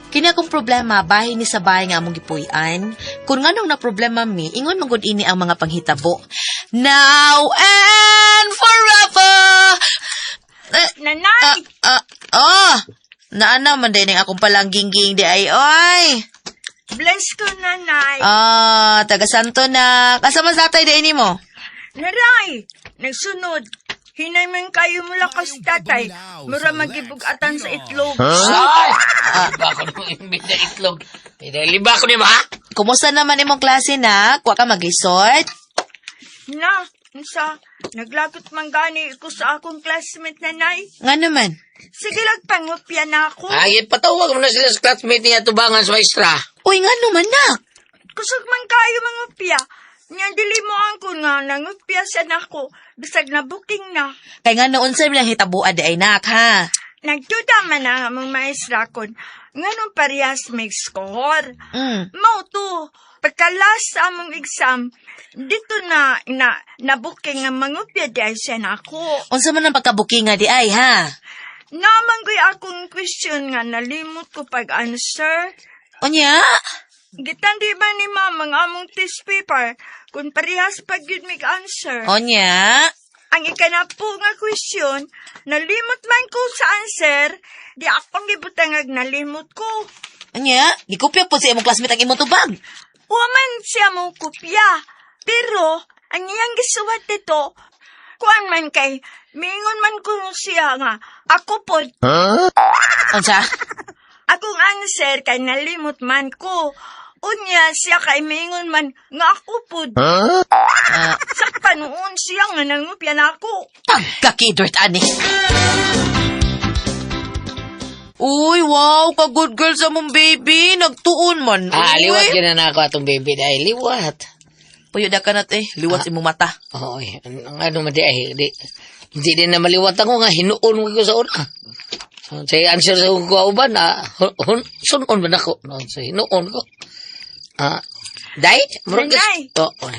Kini akong problema bahin ni sa bahay nga among gipuy-an. Kung nganong na problema mi, ingon man gud ini ang mga panghitabo. Now and forever. Eh, Nanay! ah, ah, naana man din ang akong palanggingging di ay oy. Bless ko, nanay. Ah, taga Santo na. Kasama sa tatay di ini mo. Naray! Nagsunod. Hinay man kayo mula kas tatay. Mura magibugatan sa itlog. Ay! Liba ko nung imbis na itlog. Liba ko ni ma? Kumusta naman imong klase na? Kuha ka maglisod? Na, unsa, naglagot man gani ko sa akong classmate, nanay. Nga naman. Sige lang, pangupya na ako. Ay, patawag mo na sila sa classmate niya tubangan sa maestra. Uy, nga naman nak. Kusog man kayo mangupya. Nya dili mo ang nga nangupya sa nako. Bisag na booking na. Kay nga noon sa ilang hitabuan di ay nak ha. Nagduda man ang among maestra kon nganong parehas may score. Mao to, pagkalas sa among exam, dito na na nabuking nga mangupya di ay siya nako. Unsa man ang pagkabukinga di ay ha? Naman ko'y akong question nga nalimot ko pag-answer. Unya? Gitan di ba ni mama ang among test paper kung parehas pag yun mig answer. Unya? Ang ikanapo nga question, nalimot man ko sa answer, di akong gibutangag nalimot ko. Unya? Gikopya po sa imong classmate ang imong tubag. Waman siya mo kopya. Pero, ang iyang gisuwat dito, kuan man kay, mingon man ko siya nga, ako po, Unsa? akong answer kay nalimot man ko. Unya siya kay mingon man nga ako po. Ah, Sakpa noon siya nga nangupya na ako. pagkakidort ani. Uy, wow, ka good girl sa mong baby. Nagtuon man. Ah, Uy. liwat yun na ako atong baby dahil liwat. Puyo na ka na te. Liwat imong mata. Oo, eh, ang ano man di ay, di, hindi din na maliwat ako nga, hinuon ko sa una. So, say, answer sa ko kauban, ah, hun, sunon ba na ko? No, so, hinuon ko. Ah, day? Murag- Nanay. Oo. Oh,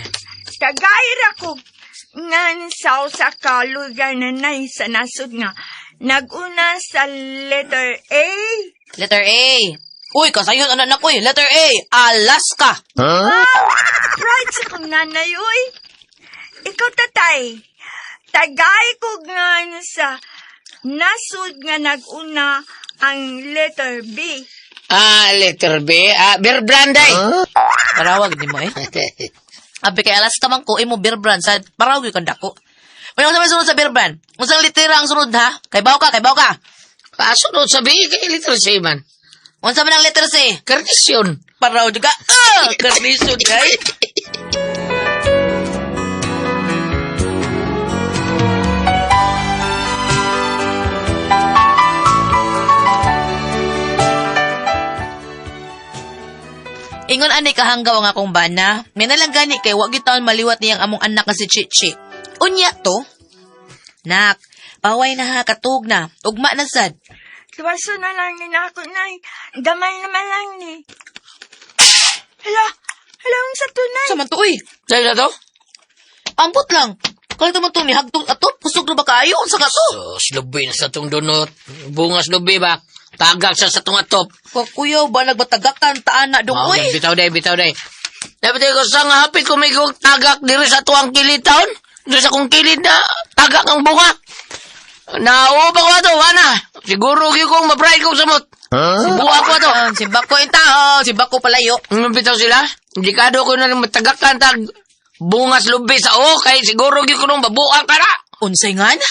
Kagayra ko ngan sa usa ka lugar na nay sa nasod nga naguna sa letter A. Letter A. Uy, kasayon anak na ko eh. Letter A, Alaska. Wow! Pride sa kong nanay, uy. Ikaw, tatay. Tagay ko ngan sa nasod nga naguna ang letter B. Ah, letter B. Ah, beer brand day. Parawag ni mo eh. Abi kay Alaska man ko imo beer brand sa parawag yung dako. Uy, unsa may sunod sa beer brand? Unsang litera ang sunod ha? Kay baw ka, kay baw ka. Kasunod sa B, kay letter C man. Unsa man ang letter C? Carnation. Paraw juga. Ah, karniso day. Ingon ani kahanggaw ang akong bana. May nalang gani kay wa gyud taon maliwat niyang among anak nga si Chichi. Unya to. Nak, paway na ha katug na. Ugma na sad. Tuwaso na lang ni nako, nay. Gamay naman lang ni. Hala, hala, unsa to, nay? Sa man to uy? Sa'yo na to? Ambot lang. Kaya man to ni hagtong atop, kusog na ba kaayo unsa ka to? So, slubi na sa tong dunot. Bunga slubi ba? Tagak sa tong atop. Kakuyaw ba nagbatagakan taan na dong Oh, uy? bitaw day, bitaw day. Dapat ko sa nga hapit ko may kong tagak diri sa tuwang kilid taon. Diri sa kong kilid na tagak ang bunga. Naupa ko ato, ana. Siguro gyud kong mabray kong samot. Sibuha ko ato. Ah, Simba ko yung tao, simba ko palayo. Ang bitaw sila. Indikado ko na rin matagakan tag bungas lubi sa o kay siguro gyud ko nung babuang ka na. Unsay nga na?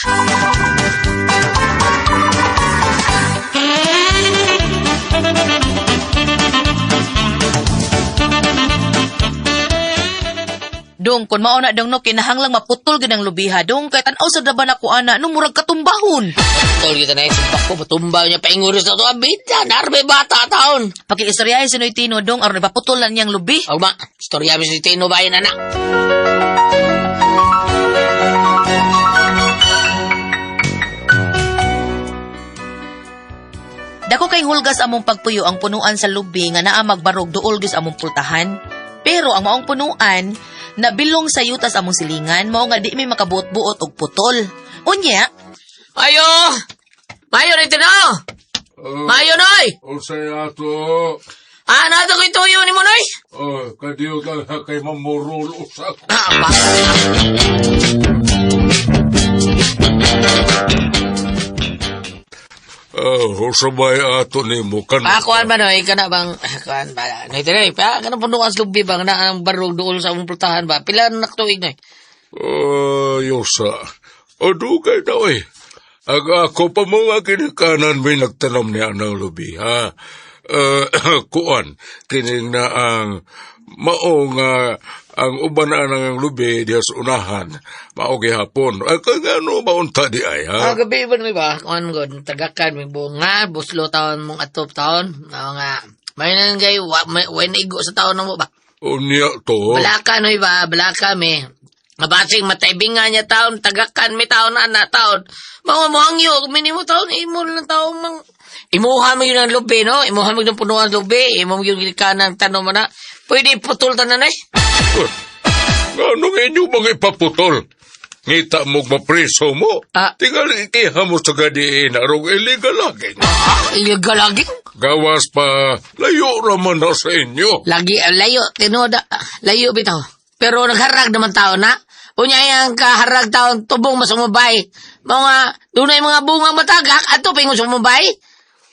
Dong, kun mao na dong no, kinahanglang maputol gid ang lubiha. Dong, kay tan-aw sa daba na ko ana, no, murag katumbahon. Tol kita na simpak ko matumbaw niya painguris na to abita narbe bata taon. Pakiistoryahe si Noy Tino, dong, aron ipaputol na niyang lubi. Ugma, istorya mi si Tino bayan anak. Dako kay may hulgas among pagpuyo ang punuan sa lubi nga naa magbarog duol gyud sa among pultahan. Pero ang maong punuan nabilong sa yutas among silingan mao nga di mi makabuot-buot og putol. Unya, Ayo! Mayo na ito na! Mayo noy! Unsay ato? Ah, nato ko ituyo ni mo noy! Oh, kadiyo ka kay mamurul usa ko. Ah, ba? Oh, usabay ato nimo kan. Ah, kuan ba noy? Kana bang, kuan ba? Noy, tinay, pa, kana punuan sa lubi bang na ang barog duol sa among pultahan ba? Pila na naktuig noy? Oh, yosa. O dugay daw eh. Ag ako pa mga kinikanan may nagtanam niya ng lubi, ha? Kuan, kining na ang mao nga ang uban na ang lubi diya sa unahan, mao gihapon. Ay, kaya ano maunta di ay, Ah, ha? gabi ba noy ba? Kuan god, tagakan may bunga, buslo taon mong atop taon. Oo nga. May nang gay, wa, may, wa naigo sa taon na mo ba? Unya to. Balaka noy ba? Balaka me. Mabasing mataibinga niya taon, tagakan mi taon na na taon. Mga mo ang yo, minimo taon, imo lang taon mang imuha mo yun ang lubi, no? Imuha mo yung punuan lubi, imo mo yung gilikanan tanong mo na. Pwede putol tanan eh. Anong inyo mga ipaputol? Ngita mo mapreso mo. Ah. Tingal ikiha mo sa gadiin arong illegal laging. Ah, illegal lagi. Gawas pa, layo raman na sa inyo. Lagi, layo, tinuod, layo bitaw. Pero nagharag naman tao na. Unya yang kaharag taon, tubong mas umubay. Mga, dunay mga bunga matagak, ato pingon sumubay.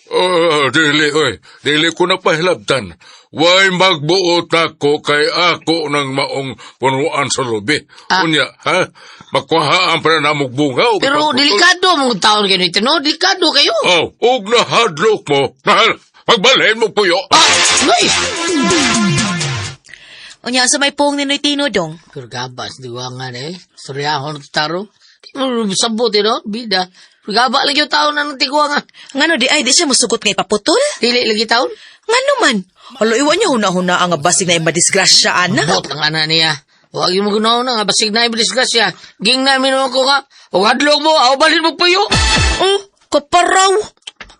Oh, dili, oy. Dili ko na pahilabtan. Way magbuot ako kay ako ng maong punuan sa lubi. Ah. Unya, ha? Makuha ang pananamog bunga. o Pero ipaputol. delikado mong taon kayo nito, no? Delikado kayo. Oh, ug nahadlok mo. Nahal, pagbalhin mo puyo. Ah, nay! Unya sa may pong ni Noy Tino dong. Pero gabas, di ba nga eh. Suryahon at taro. Di mo sabot eh, no? Bida. Pero gaba lagi yung taon na ng tigwa nga. Ngano di ay di siya musugot nga ipaputol? Dili lagi taon. Ngano man? Alo iwan niya huna-huna ang basig na imadisgrasya ana. Bot ang ana niya. Huwag yung magunaw na nga. Basig na ibidisgrasya. Ging namin ako nga. Huwag hadlok mo. Aw, balin mo puyo. Oh, kaparaw.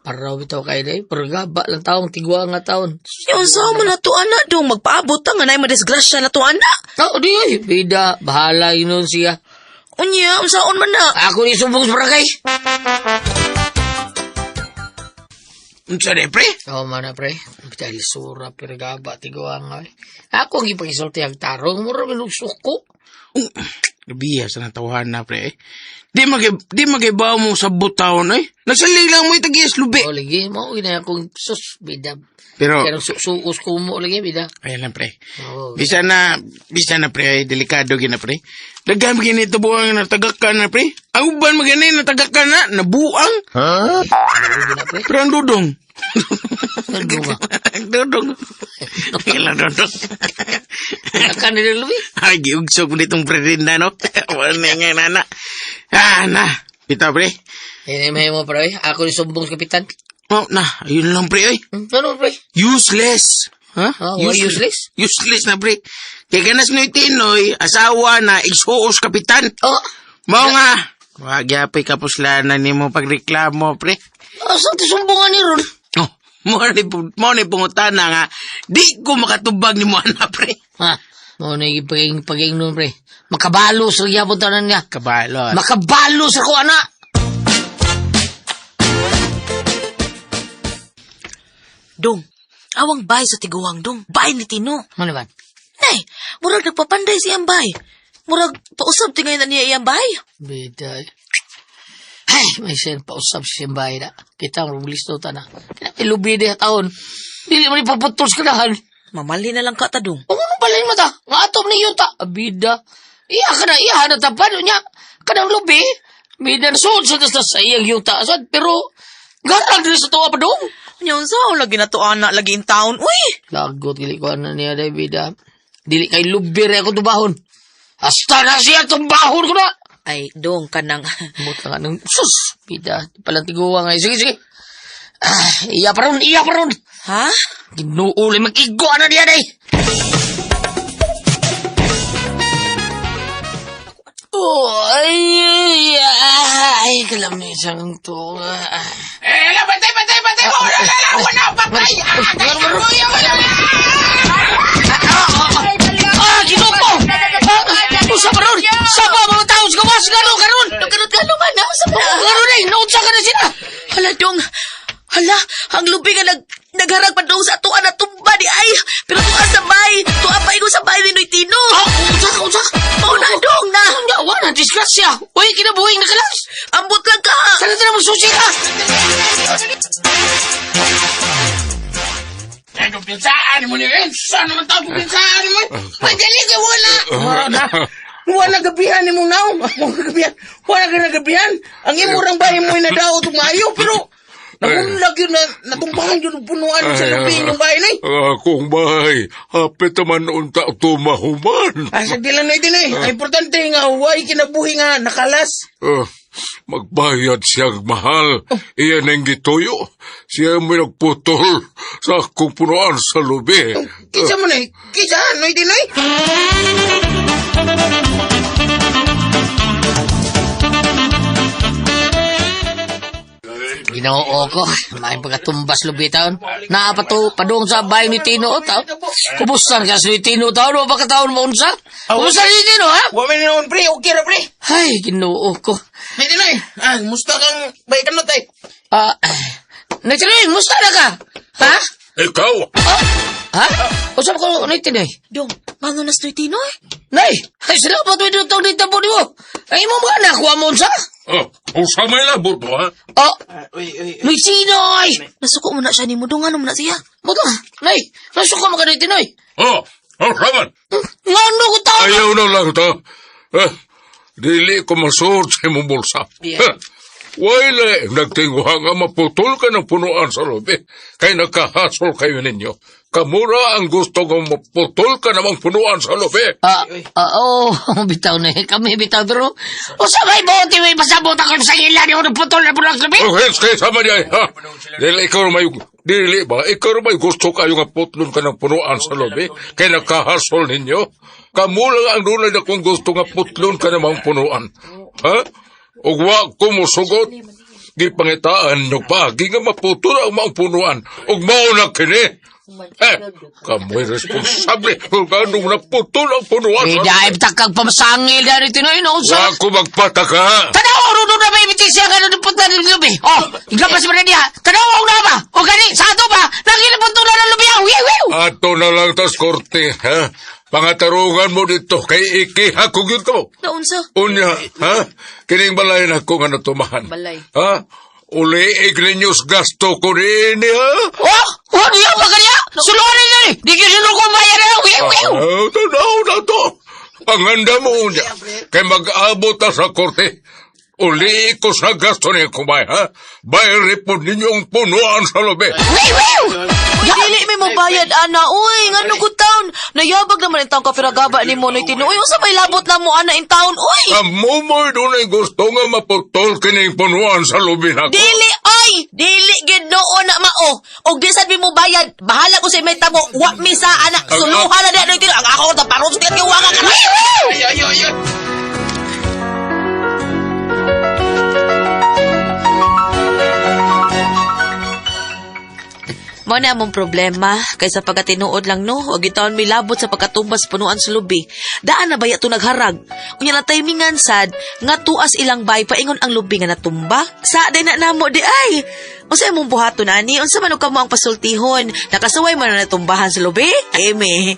Paraw bitaw kayo day. Pero gaba lang taong tigwa nga taon. Yung sa man na to ana dong magpaabot ta nga na madisgrasya na to ana. Oh, di ay. Bida, bahala yun nun siya. Unya, unsaon man na? Ako ni sumbong sa barangay. Unsa de pre? Oo, mana pre. Bita lisura pero gaba tigwa nga. Eh. Ako ang ipakisulti ang tarong. Mura minug suko. Gabiya sa natawahan na pre. Eh. Di magibaw mo sa butaon eh. Nagsalig lang mo itagiyas lubi. O lagi mo gina akong sus bida. Pero Pero suus ko mo lagi bida. ayan lang pre. Oo. Bisa na pre, ay, delikado gina pre. Daghan gini buang natagakan na pre. Ang uban magani natagakan na, nabuang. Ano gina pre? Pero ang dudong. Ang dudong. Ang dudong. Kailan dudong. Akan nila lubi. Ay, giugsog mo ditong pre-rinda, no? Wala na nga, nana. Ah, na. Bitaw, pre. Ini may mo pre. Ako ni sumbong sa kapitan. Oh, na. Ayun lang, pre, oy. Ano pre? Useless. Ha? Ah, why useless? Useless na, pre. Kay ganas no itinoy, asawa na, igsuos kapitan. Oh, Mao nga. Wag yapoy kapuslanan nimo pagreklamo, pre. asa ti sumbongan ni ron? Oh, mo ni pangutana nga, di ko makatubag ni mo ana, pre. Ha. Mo na paging paging nun pre. Makabalo sa gyapon tanan niya. Kabalo. Makabalo sa ko ana. Dong, awang bay sa tiguang dong. Bay ni Tino. Ano ba? Nay, murag nagpapanday siyang bay. Murag pausab tingay na niya iyang bay. Bida. Ay, may sen pausap siya bahay na. Kita ang listo ta na. Kaya may lubi di taon. Dili mo ni paputol sa kanahan. Mamali na lang ka ta dong. Kung ano pala yung mata? Nga atom ni yuta. Abida. Iya ka na, iya na tapan. Nya, kanang lubi. Bida na suod sa tas sa iyang yuta. Sad, pero, garang din sa tuwa pa dong. Nya unsa lagi na to ana lagi in town. Uy, Lagot, gili ko na niya, day, bida. Dili kay lubi rin ako tubahon. Hasta na siya tubahon ko na. Ay, dong kanang Buta nga ng sus, bida. Palang tiguwa nga. Sige, sige. Ah, iya pa ron, iya pa ron. Ha? Ginuuli, mag-igo na niya, day. Oh, ay, ay, Ay, kalamisang to. Eh, ala, patay, patay, patay! Wala, wala, wala, patay! Ah, kaya, wala, wala! Ah, ginoo! Ah, usa pa ron! Sapa mga tao sa gawas! Gano, karon! Karon gano man na sa pa. Karon eh! Naunsa ka na sila! Hala dong. Hala, ang lubi nga nagharag pa dong sa atuan na tumba di ay. Pero tuwa sa bay, tuwa pa ingon sa bay ni Noy Tino. Ah, unsa, unsa! Mao na dong na. Unya, wala, disgrasya! Uy, kinabuhi na kalas! Ambot lang ka. Sana na magsusi ka! Eh, kumpinsaan mo ni Renzo. Ano man tao kumpinsaan mo? Madali ka, wala! Ah. Wala gabihan ni mong naong. Wala gabihan. Wala ka nagabihan. Ang imurang bahay mo na daw tumayo, pero nagunlag yun na natumbahan yun ang punuan sa lubi inyong bahay na eh. Akong bahay, hapit naman unta tumahuman. Ah, sa dilan na din eh. Ang importante nga, huwag kinabuhi nga, nakalas. Ah, magbayad siya mahal. Iyan ang gituyo. Siya may nagputol sa akong punuan sa lubi. Kisa mo na eh. Kisa, ano din eh. Ginoo ko, may pagkatumbas lubi taon. Naa pa to, padung sa bahay ni Tino, o taon. Kumusta ka sa ni Tino taon? O baka taon mo unsa? Kumusta ni Tino, ha? Huwag may noon, pre. Okay ra, pre. Ay, ginoo ko. May din eh. Ah, musta kang bahay ka tay. Ah, Nay Tinoy, musta na ka? Ha? Ikaw! Oh, ha? Usa pa ko, Nay Tinoy? Dong, mano na si Noy Tino eh. Nay, ay salamat mo itong nitabo ni mo. Ay mo mga nakuha mo unsa? Ah, usa may labot mo, ha? Oh, Uy, uy, Nay Tinoy! Nasuko mo na siya ni mo dong ano mo na siya. Buto, Nay, nasuko mo ka Nay Tinoy. Oh, oh, raman. Ngano ko taon? Ayaw na lang ta. Eh, dili ko masuot sa imong bulsa. Yeah. Eh, Wala, nagtinguha nga maputol ka ng punuan sa lubi. Kay nakahasol kayo ninyo. Kamura ang gusto kong maputol ka namang punuan sa lubi. Ah, ah, oh, bitaw na eh. Kami bitaw pero. Usa may bote may pasabot ako sa ila ni ako putol na pulang labi. Oh, heads kay sama niya, ha? Dili ikaw may dili ba? Ikaw may gusto kayo nga putlon ka ng punuan sa lubi. Kay nakahasol ninyo. Kamura ang dunay na kung gusto nga putlon ka namang punuan. Ha? Ug wa ko mosugot. Gipangitaan nyo pa, gi nga maputol ang maong punuan. Ug mao na kini. Eh, kamoy responsable kung anong naputol ang punuan. Eh, dahil takag pamasangil na rin tinoy, no? Wa Usa. ko magpataka. Tanaw, rudo na ba ibiti siya nga nung punta ng lubi? Oh, iglapas mo na niya. Tanaw, na ba? O gani, sa ato ba? Nangilipon na ng lubi, ah. Wiw, wiw! Ato na lang tas korte, ha? Pangatarungan mo dito kay ikiha ko gyud ko. Naunsa? Unya, ha? Kining balay na ko nga natumahan. Balay. Ha? Uli ninyo sa gasto ko niini, ha? Oh, oh, niya ba kanya? Suluhan na niya. Di kayo sulong ko bayar na. Wiw, wiw! Ah, tanaw na to. Panganda mo unya. Kay mag-abot ta sa korte. Uli ko sa gasto ni kumay, ha? Bayari po ninyo ang punuan sa lobe. Wiw, wiw! Uy, dili may mobayad ana. Uy, ngano ko taon. Nayabag naman in taon ka firagaba ni mo Noy Tino. Uy, unsa may labot na mo ana in taon? Uy! Amo mo'y dunay gusto nga maputol kining punuan sa lobe nako. Dili ay! Dili gid noon na mao. Og di sad mi mo bayad. Bahala ko sa may tamo. Wa mi sa anak. Suluhan na di Noy Tino. Ang ako ta paron sa kay wa ka kana. Ay, ay, ay, ay. Mao na among problema kaysa pagkatinuod lang no, og gitaon mi labot sa pagkatumbas punuan sa lubi. Daan na baya to nagharag. Unya na timingan sad nga tuas ilang bay paingon ang lubi nga natumba. Sa day na namo di ay. Unsa imong buhaton ani? Unsa man og kamo ang pasultihon? Nakasuway man na natumbahan sa lubi? Eme.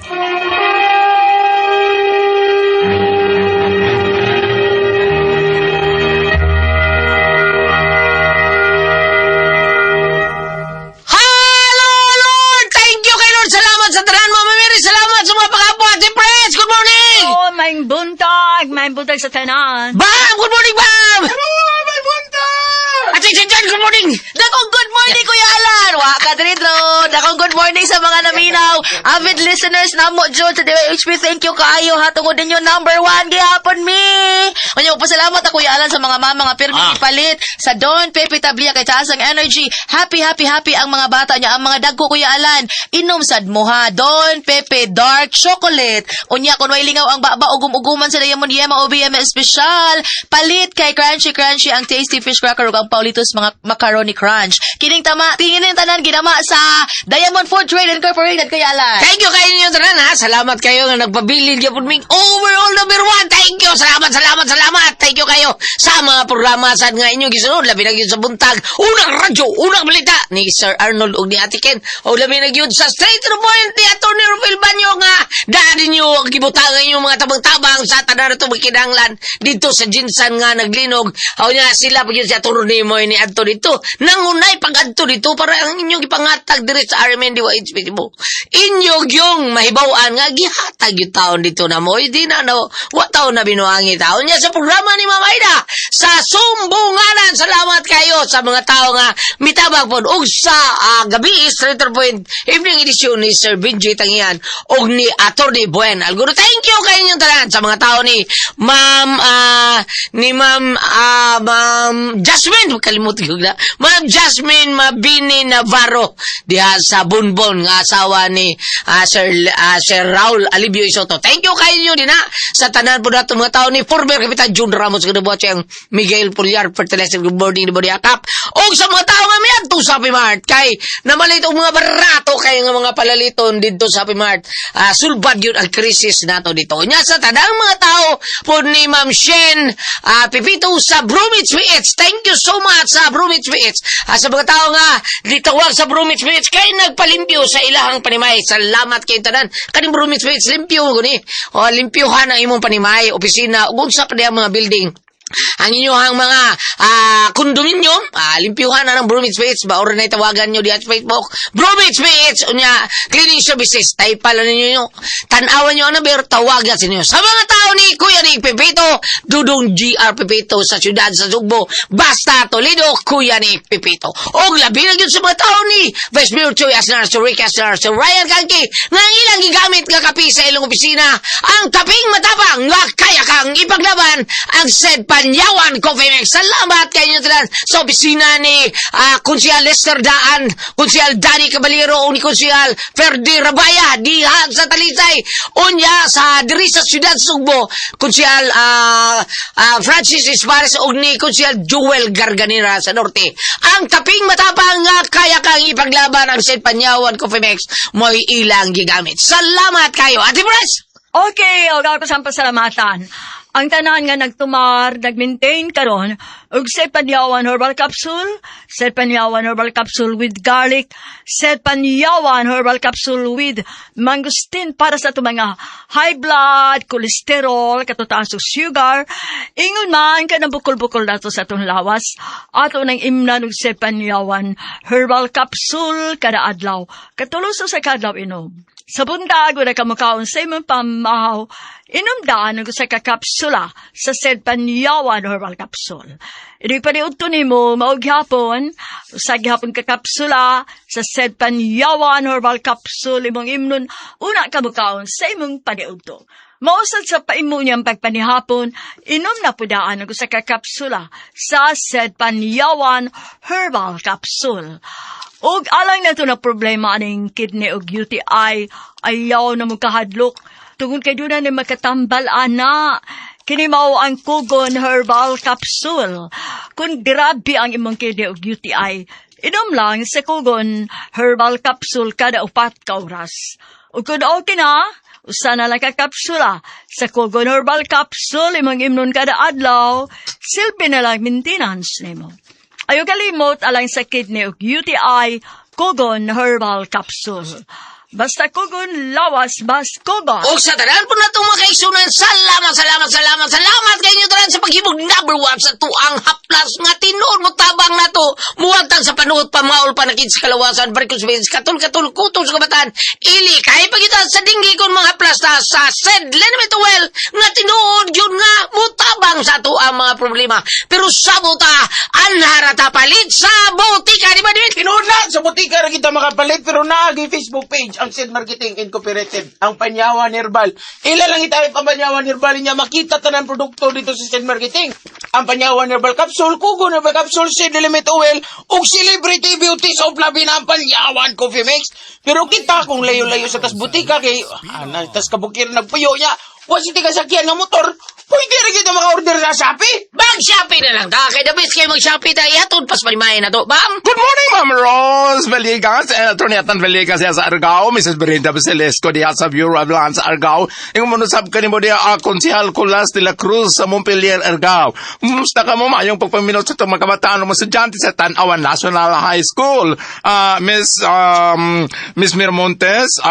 Hello, Lord! Thank you kay Lord. Salamat sa tanan, Mama Mary. Salamat sa mga pag-apo. Ate Pres, good morning! Oh, may buntag, may buntag sa tanan. Bam! Good morning, Bam! Oh, may buntag! Ate Jen, good morning! Dakong good morning, Kuya Alan! Wa ka diri, Dro. Dakong good morning sa mga naminaw. adlaw. Avid listeners namo jud sa DYHP, thank you kaayo ha, tungod ninyo number one gihapon mi. Unya, pasalamat ako, Kuya Alan, sa mga mama nga pirmi ipalit sa Don Pepe Tablia kay taas ang energy. Happy, happy, happy ang mga bata niya, ang mga dagko, Kuya Alan. Inom sad mo ha, Don Pepe Dark Chocolate. Unya kun way lingaw ang baba ugum-uguman sa Diamond Yema o BM Special. Palit kay crunchy crunchy ang Tasty Fish Cracker ug ang Paulitos mga Macaroni Crunch. Kining tama, tingin tanan ginama sa Diamond Food Trade Incorporated, Kuya Alan. Thank you kayo ninyo tanan ha. Salamat kayo nga nagpabilin gyapon ming overall number one. Thank you. Salamat, salamat, salamat. Thank you kayo sa mga programa sad nga inyong gisunod. Labi na gyud sa buntag. Unang radyo, unang balita ni Sir Arnold ug ni Ate Ken. O labi na gyud sa Straight to the Point ni Atty. Rufil Banyo nga daan ninyo ang gibutangan inyong mga tabang-tabang sa tanan na kinahanglan dito sa GenSan nga naglinog. O niya sila pag yun si Atty. Nimoy ni Adto dito. Nangunay pag-adto dito para ang inyong gipangatag diri sa RMN DYHP mo. Inyo yung mahibaw-an nga gihatag yung taon dito na mo. Di na no, wa taon na binuangi taon niya sa programa ni Mama Ida sa Sumbunganan. Salamat kayo sa mga tao nga mitabang pod ug sa gabi Straight to the Point evening edition ni Sir Benji Tangian ug ni Attorney Buen Alguro. Thank you kayo inyong tanan sa mga tao ni Ma'am Ma'am Jasmine, kalimut ko na. Ma'am Jasmine Mabini Navarro diha sa Bonbon nga asawa ni Sir Raul Alibio Isoto. Thank you kayo inyo din ha sa tanan po nato mga tao ni former Kapitan June Ramos kadubuhat siyang Miguel Pulyar Fertilizer. Good morning ni Body Akap. Og sa mga tao nga miadto sa Happy Mart kay namalit og mga barato kay nga mga palaliton didto sa Happy Mart. Sulbad yun ang krisis nato dito. Nya sa tanang mga tao po ni Ma'am Shen Pipito sa Bromich PH. Thank you so much sa Bromich PH. Sa mga tao nga ditawag sa Bromich PH kay nagpalimpyo sa ilahang panimay. Salamat kay tanan. Kaning Bromich PH limpyo guni. O limpyohan ang imong panimay, opisina ug unsa pa diha mga building. Ang inyong mga kondominium, limpyuhan na ng Bromich PH, ba or na tawagan nyo diha sa Facebook. Bromich PH, unya, cleaning services, type pala ninyo nyo. Tanawan nyo ang number, tawagan sa inyo. Sa mga tao ni Kuya ni Pepito, Dudong GR Pepito sa siyudad sa Sugbo, basta Toledo, Kuya ni Pepito. Og labi na yun sa mga tao ni Vice Mayor Choi Asnar, si Rick Asnar, si Ryan Kanki, nga ang ilang gigamit nga kape sa ilang opisina, ang kaping matapang nga kaya kang ipaglaban, ang said Panyawan Coffee Mix. Salamat kayo tanan sa opisina ni Konsehal Lester Daan, Konsehal Danny Caballero, o ni Konsehal Ferdi Rabaya, diha sa Talisay, unya sa diri sa siyudad Sugbo, Konsehal Francis Espares o ni Konsehal Joel Garganera sa Norte. Ang kaping matapang nga kaya kang ipaglaban ang said Panyawan Coffee Mix mo'y ilang gigamit. Salamat kayo. Ate Pres! Okay, og ako sa pasalamatan. Ang tanan nga nagtumar, nag-maintain karon og Said Panyawan Herbal Capsule, Said Panyawan Herbal Capsule with garlic, Said Panyawan Herbal Capsule with mangosteen para sa atong mga high blood, cholesterol, katutaas og sugar. Ingon man ka ng bukol-bukol nato sa atong lawas, ato nang imnan og Said Panyawan Herbal Capsule kada adlaw. Katulo sa kadlaw inom. Sa buntag, wala ka mukaon sa imong pamahaw, inom daan og usa ka kapsula sa Said Panyawan Herbal Capsule. Inig paniudto nimo mao gihapon, usa gihapon ka kapsula sa Said Panyawan Herbal Capsule imong imnon una ka mukaon sa imong paniudto. Mausad sa paimo niyang pagpanihapon, inom na pudaan ang usa ka kapsula sa Said Panyawan Herbal Capsule. Ug alang na to na problema aning kidney ug UTI, ayaw na mo kahadlok. Tungod kay doon na makatambal ana. Kini mao ang Kugon Herbal Capsule. Kung grabe ang imong kidney ug UTI, inom lang sa Kugon Herbal Capsule kada 4 ka oras. Ug kung okay na, usa na lang ka kapsula sa Kugon Herbal Capsule imong imnon kada adlaw, silbi na lang maintenance nimo. Ayaw kalimot alang sa kidney ug UTI, Kugon Herbal Capsule. Basta kugon lawas, bas kugon. O sa tanan po na itong mga kaigsunan, salamat, salamat, salamat, salamat kay inyo tanan sa paghimog number one sa tuang haplas nga tinuod mo tabang na to. Muwagtang sa panuot, pamaol, panakit sa kalawasan, varicose veins, katul-katul, kutong sa kabataan, ili, kay pagita sa dinggi kung mga haplas na sa said liniment oil nga tinuod yun nga mutabang sa tuang mga mga problema. Pero sabot ta, anhara ta palit sa botika, di ba, David? Tinuod na, sa butika ra kita makapalit pero naagi Facebook page ang Seed Marketing Incorporated, ang Panyawan Herbal. Ila lang itype ang Panyawan Herbal niya makita tanan produkto dito sa Seed Marketing. Ang Panyawan Herbal Capsule, Kugon Herbal Capsule, Seed Element Oil, ug Celebrity Beauty Soap, labi na ang Panyawan Coffee Mix. Pero kita kung layo-layo sa tas butika kay tas kabukir nagpuyo niya, wa si tika sakyan nga motor, pwede ra kita maka-order sa Shopee. Bang Shopee na lang ta. Kay the best kayo mag-Shopee ta. Ihatod pas panimahin na to. Bam! Good morning, Ma'am Rose Villegas and Attorney Atan Villegas diya sa Argao, Mrs. Berinda Basilesco diya sa Bureau of Lands Argao. Ingon mo sab kanimo diya Konsehal Colas de la Cruz sa Montpelier, Argao. Musta ka mo maayong pagpaminot sa itong mga kabataan mo estudyante sa Tanawan National High School. Miss Miramontes,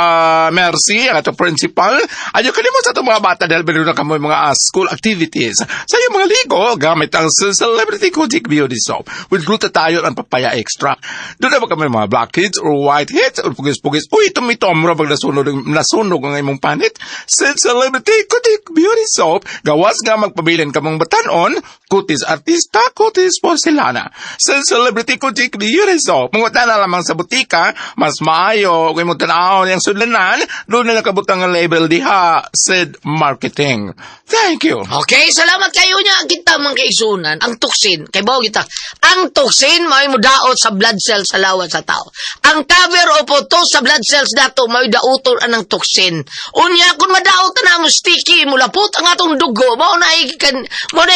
Mercy, ang atong principal. Ayo kanimo sa itong mga bata dahil meron na kamo mga school activities. Sa iyong mga ligo, gamit ang Celebrity Kojic Beauty Soap with glutathione and papaya extract. Doon na ba kami mga blackheads or whiteheads or pugis-pugis? Uy, tumitom, mura nasunog, nasunog ang imong panit. Sa Celebrity Kojic Beauty Soap, gawas nga magpabilin ka mong batanon, kutis artista, kutis porcelana. Sa Celebrity Kojic Beauty Soap, mangutan na lamang sa butika, mas maayo, kung imong tan-awon yung sudlanan, doon na nakabutang ang label diha, Sid Marketing. Thank you. Okay, salamat kayo niya. Kita man kaigsuonan. Ang toxin, kay bawo kita. Ang toxin mao'y mudaot sa blood cells sa lawas sa tao. Ang cover o photo sa blood cells dato mao'y dauton anang toxin. Unya kung madaot na mo sticky, mulapot ang atong dugo, mao na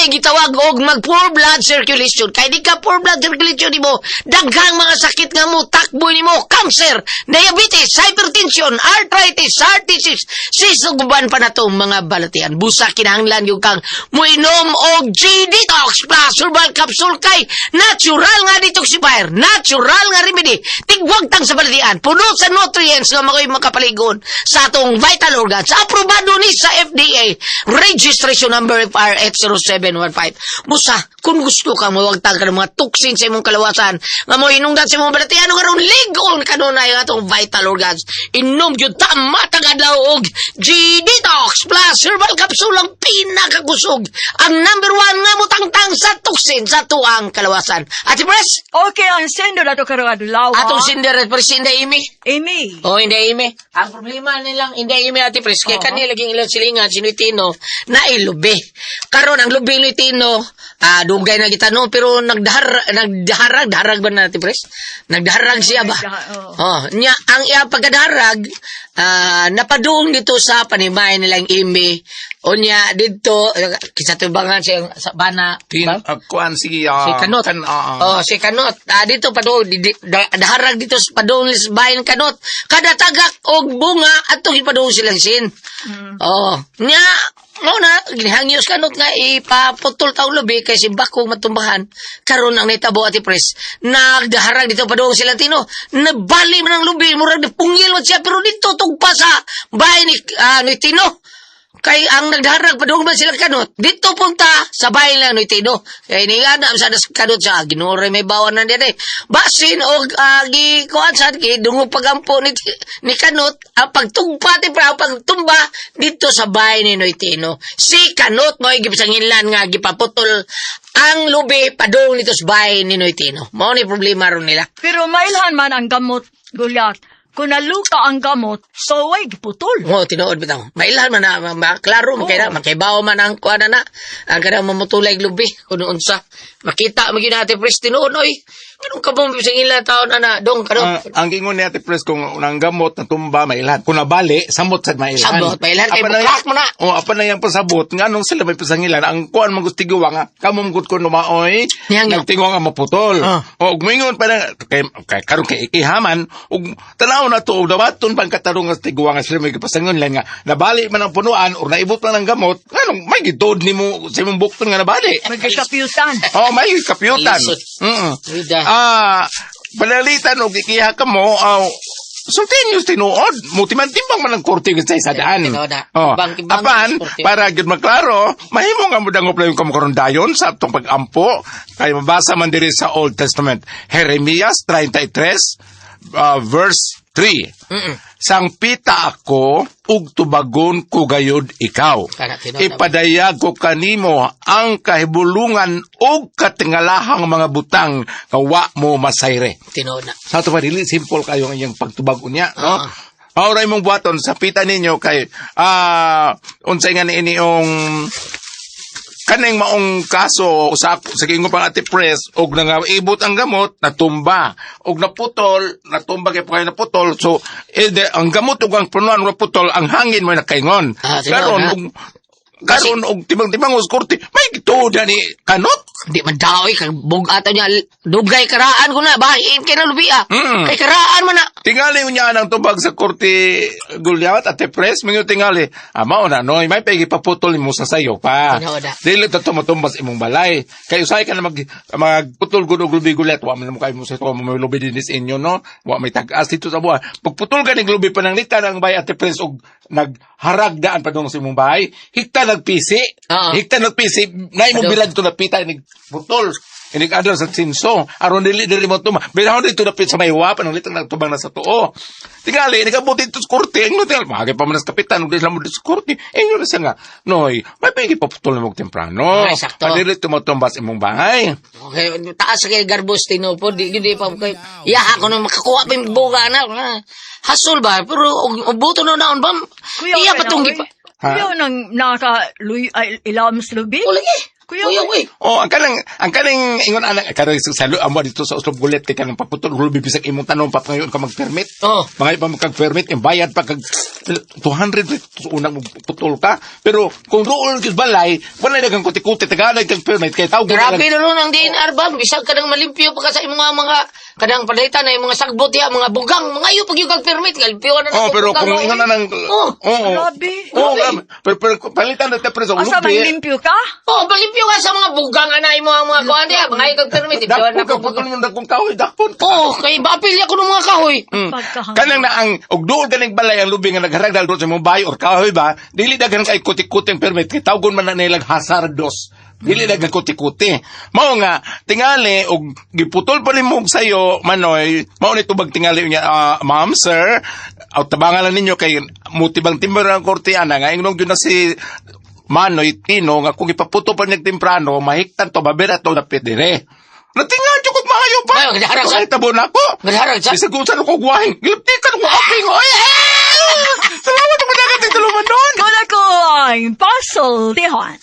gitawag og mag poor blood circulation. Kay di ka poor blood circulation nimo, daghang mga sakit nga mo takbo nimo, cancer, diabetes, hypertension, arthritis, heart disease, sisuguban pa na tong mga balatian. Busa kinahanglan yung kang muinom og G-Detox Plus Herbal Capsule kay natural nga detoxifier, natural nga remedy, tigwagtang sa balatian, puno sa nutrients nga makoy makapaligon sa atong vital organs. Aprobado ni sa FDA. Registration number FR80715. Busa, kung gusto ka mawagtang ka ng mga toxin sa imong kalawasan, nga mo hinungdan sa imong balatian, karon ligon kanunay ang atong vital organs. Inom gyud ta matag adlaw og G-Detox Plus Herbal Capsule, ang pinakakusog. Ang number one nga mutangtang sa toxin sa tuang kalawasan. Ate Pres, Okay, ang sender ato karong adlaw. Atong sender at Pres, Inday Imi. Amy. Oh, Inday Imi. Ang problema nilang Inday Imi, Ate Pres, kay kanila laging ilang silingan, si Tino, na ilubi. Karon ang lubi ni Tino, dugay na kita no, pero nagdahar, nagdaharag, daharag ba na, Ate Pres? Nagdaharag siya ba? Oo. Oh, nya ang iya pagkadarag, napadung dito sa panimay nilang Imi. Unya didto kinsa tubangan siya sa bana Tin, ba? kuan si, Si Kanot. Kan, Oh, si Kanot. Dito padung daharag dito sa padung sa bayan Kanot. Kada tagak og bunga atong ipadung silang sin. Oh, nya mo na ginihangyos Kanot nga ipaputol taong lubi kay si bakong matumbahan. Karon ang nitabo, Ate Pres, nagdaharag dito padung silang Tino. Nabali man ang lubi, murag napungil man siya pero dito tugpa sa bahay ni Tino. Kay ang nagdarag padung man sila Kanot. Dito punta sa bahay lang ni Tino. Kay ni ana sa das Kanot sa Ginoo may bawan na dire. Basin og gi kuan sa gi dungog pagampo ni Kanot ang pagtugpa ti pra ang pagtumba dito sa bahay ni Noy Tino. Si Kanot mo gipasanginlan nga gipaputol ang lubi padung nito sa bahay ni Noy Tino. Mao ni problema ron nila. Pero mailhan man ang gamot, Gulyat. Kung naluka ang gamot, so way giputol. Oo, tinuod bitaw. Mailhan man na, klaro, man kay na, makaibaw man ang kuan na, ang kanang mamutulay lubi, kung unsa. Makita mo gyud natin, Pres, tinuod, oy. Anong ka bang sa ila taon, ana, dong, kano? Ang gingon ni Ate Pres kung ang gamot na tumba mailhan. Kung nabali, samot sad mailhan. Samot, mailhan. Kay Apan na- buklak mo na. Oh, apan na yang pasabot nga nung sila may pasangilan ang kuan man gustigawa nga kamo man gud ko numaoy Nihangyo. nagtingo nga maputol. Ah. O ug moingon pa na kay karon kay ikihaman ug tanaw na to og dawaton pang katarong nga tiguwa nga sila may gipasangilan nga nabali man ang punuan or naibot man ang gamot nganong may gituod nimo sa imong bukton nga nabali. Magkakapiutan. Oh, may kapyutan. Lisod. Wida. Panalitan og ikiha ka mo, sultihin yung tinuod. Mutiman-timbang man ang korte sa isa daan. Tinuod na. Oh. Timbang-timbang Apan, ang korte. para gyud maklaro, mahimo nga mo dangop lang yung kamukaron dayon sa atong pag-ampo. Kay mabasa man diri sa Old Testament. Jeremias 33, verse 3. Mm. Sangpita ako ug tubagon ko gayod ikaw. Kana, tinuod na. Ipadayag ko kanimo ang kahibulungan ug katingalahang mga butang nga wa mo masayre. Tinuod na. Sa ato pa, dili simple kayo ang iyang pagtubag unya, no? Ah. Aura imong buhaton sa pita ninyo kay unsay nga niini yung kaning maong kaso sa sa ingon pang ate press og nangaibot ang gamot natumba og naputol, natumba kay pagay naputol, so eh, ang gamot ug ang punuan nga putol, ang hangin mo nakaingon. Ah, tinuod Karon na. og karon og tibang-tibang us korte may gituod na ni kanot. Di man daoy kag bug-ato niya dugay karaan ko na bahin kay na lubi ah. Kay karaan man na. Tingali niya ang tubag sa korte Gulyawat at press minyo tingali. Ama na noy may pegi paputol mo sa sayo pa. Tinuod na. Dili ta tumutumbas imong balay. Kay usahay ka na magputol gud og lubi gulyat, wa man mo kay mo sa mo may lubi dinis inyo, no. Wa may tag-as dito sa buwan. Pagputol ka ning lubi pananglitan ang bay ate press og nagharag daan pa dong sa imong bahay. Hikta nagpisi. Oo. Hikta nagpisi. Nay mo Adto. bilad to napita inig putol. Inig adlaw sa sinso. Aron dili dili mo tuma. Binahon dito napit sa may wa pananglitan nagtubang na sa tuo. Tingali nigabot dito sa korte. Ingno tingali maagi pa man sa kapitan ug dili mo dito sa korte. Ingno na siya nga. Noy, may pigi paputol nimo og temprano. Ay, sakto. Ah, dili tumutumbas imong bahay. Okay, taas kay garbos tinupo di gyud di pa kay yaha ko na makakuha pa yung buga na. Hasol ba pero og buto na naon ba. Iya pa tong gipa. Ha? Kuya nang naka luy ay, ilam sa lubi. O lagi. Kuya, Kuya, uy. Oh, ang kanang ingon anak karon sa amo dito sa Oslo Gulet kay kanang paputol og lubi bisag imong tanom pa ngayon ka magpermit. Oh. Mga iba kag permit yung bayad pa kag 200 unang putol ka. Pero kung doon kis balay, wala na kang kuti-kuti tagalog kag permit kay tawag Grabe na ron ang DNR ba? Bisag ka nang malimpyo pa ka sa imong mga kadang palitan na yung mga sagbot ya, mga bugang, mga iyo pag yung kag permit, limpyo na Oh, pero kung ingon na ng Oh. Oo. Grabe. Oo, grabe. Pero palitan na tayo sa Asa lubi. man limpyo ka? Oh, malimpyo ka sa mga bugang ana imo ang mga kuan diya, mga iyo kag permit, limpyo na Dakpon ka ko. putol mo dakong kahoy, dakpon ka. Oh, kay bapil ako ng mga kahoy. Pagkahangin. Kanang na ang og duol kaning balay ang lubi nga nagharag dahil doon sa imong bahay or kahoy ba, dili daghan kay kuti-kuti ang permit kay tawgon man na nilang hazardos. Dili daghan kuti-kuti. Mao nga tingali og giputol pa nimo og sayo manoy, mao ni tubag tingali niya, ah, ma'am sir, aw tabangan lang ninyo kay mutibang timber ang korte ana nga ingnon gyud na si Manoy Tino nga kung ipaputo pa niya temprano mahiktan to babera to dapit dire. Natingal jud kog maayo pa. Ay, nagharag sa- Ay, tabo na ako. Nagharag sa- Bisag unsa ko guwahing. Giliptikan ko aping. Oy! Ah! Salamat mo dagat tulungan doon. Kuna ko ang puzzle tihon.